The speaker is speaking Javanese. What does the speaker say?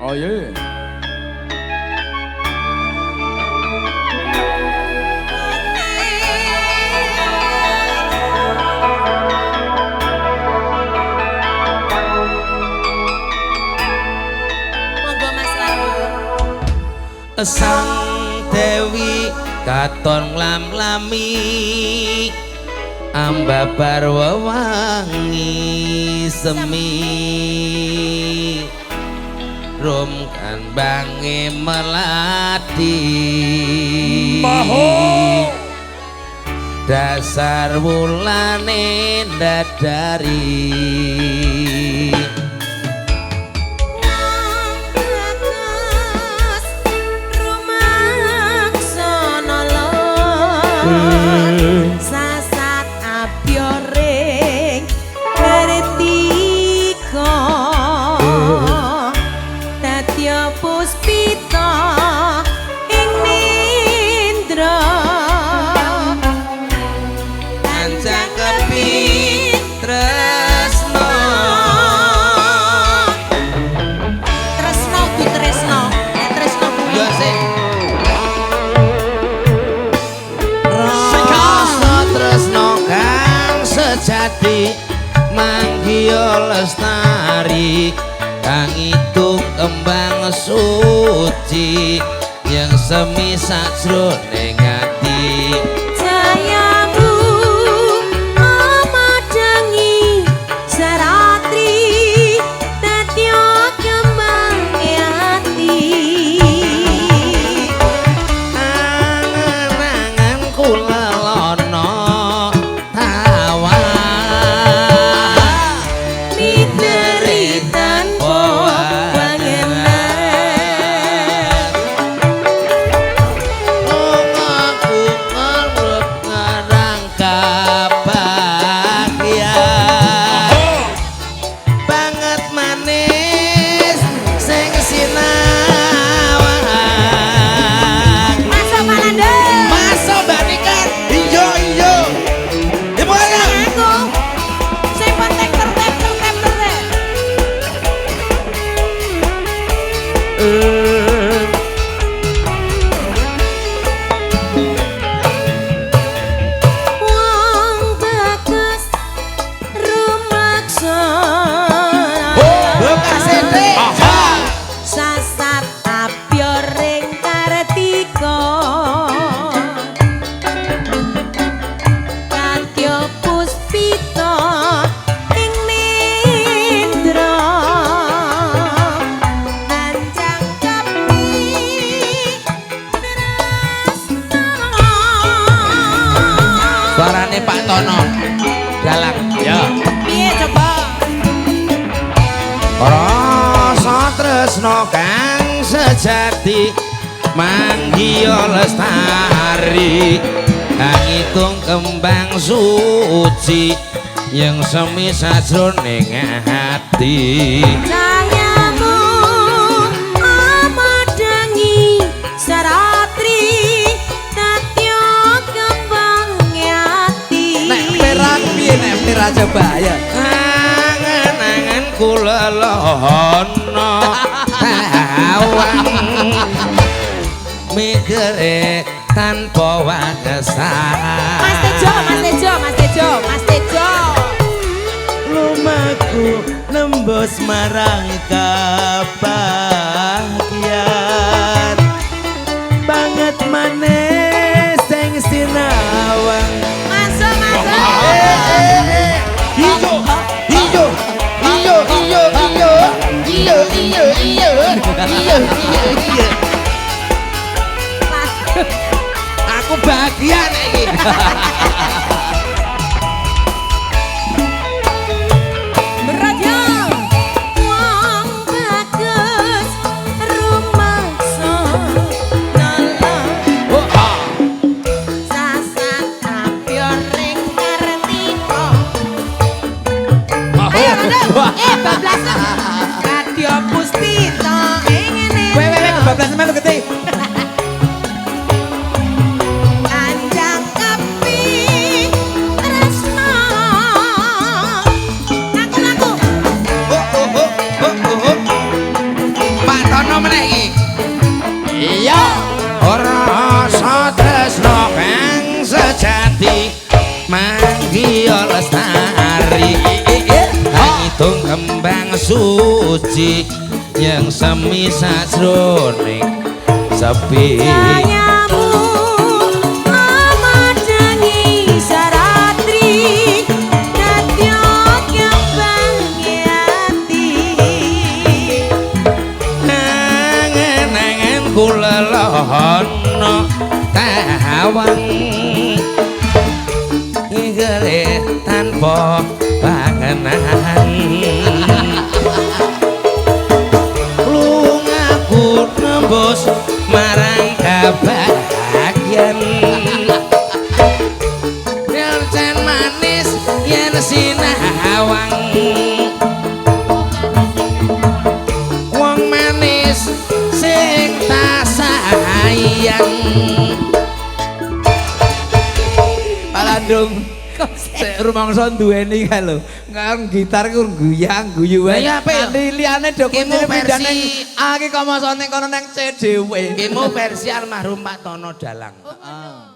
Oh iya. Monggo Mas Lalu. Sang Dewi katon lam-lami ambabar wewangi semi rum kambange melati Maho. Dasar wulane ndadari. Wong bagus rumaksana lor sasat abyoring kartika dadya puspita ing nindra Anjang kepi tresno. Tresno ku tresno, nek tresno kuwi. Yo sik. Rasa tresno kang sejati manggiya lestari kang itu kembang suci yang semi sajroning ati. Jayamu amadangi saratri dadya kembang ati. Angan-angan kula lelono tawa Mideri tanpa wangenan. Aku ngarep ngarang kabahagiaan banget manis sing sinawang. Masuk Malando. Masuk Mbak Niken. Iya iya. Ibu ayo. Aku sing penting tertib tertib tertib. Wong bagus rumaksana. Buka sete. Sasat abyoring kartika kadya puspita ing nindra anjang kepi tresna. Suarane Pak Tono dalang. Ya. Piye coba? Rasa tresno kang sejati manggiya lestari kang ngitung kembang suci yang semi sajroning ati. Jayamu amadangi saratri dadya kembang ati. Nek perak piye nek perak coba ya. Angan-angan kula lelono tawang mikire tanpa wagesan. Mas Tejo, Mas Tejo, Mas Tejo, Mas Tejo. Lumaku nembus marang kabahagiaan banget manis sing sinawang. Masuk, masuk. Iyo, iyo, iyo, iyo, iyo, iyo, iyo, iyo, iyo, iyo, iyo. Aku bahagia nek iki. Berat ya. Wong bagus rumaksana Oh, ah. sasat abyoring kartika. Ayo Rondo. Bablasan. Kadya puspita ing ngene. Wewe wewe kebablasan melu gede. Anjang kepi suci yang semi sajroning sepi. Jayamu amadangi saratri dadya kembang ati. Angen-angen kula lelono tawang ngere tanpa pangenan, lungaku nembus marang kabagyan. Yen manis yen sinawang, wong manis sing tak sayang. Pak Landung. Sik rumangsa duweni kae lho. Nang gitar ku guyang guyu wae. Lah ya apa ya? Nanti liyane do Ki kuncine mau pindah nang versi- A ki kok mosok ning kono nang C dhewe. Ki mau versi almarhum Pak Tono Dalang. Heeh.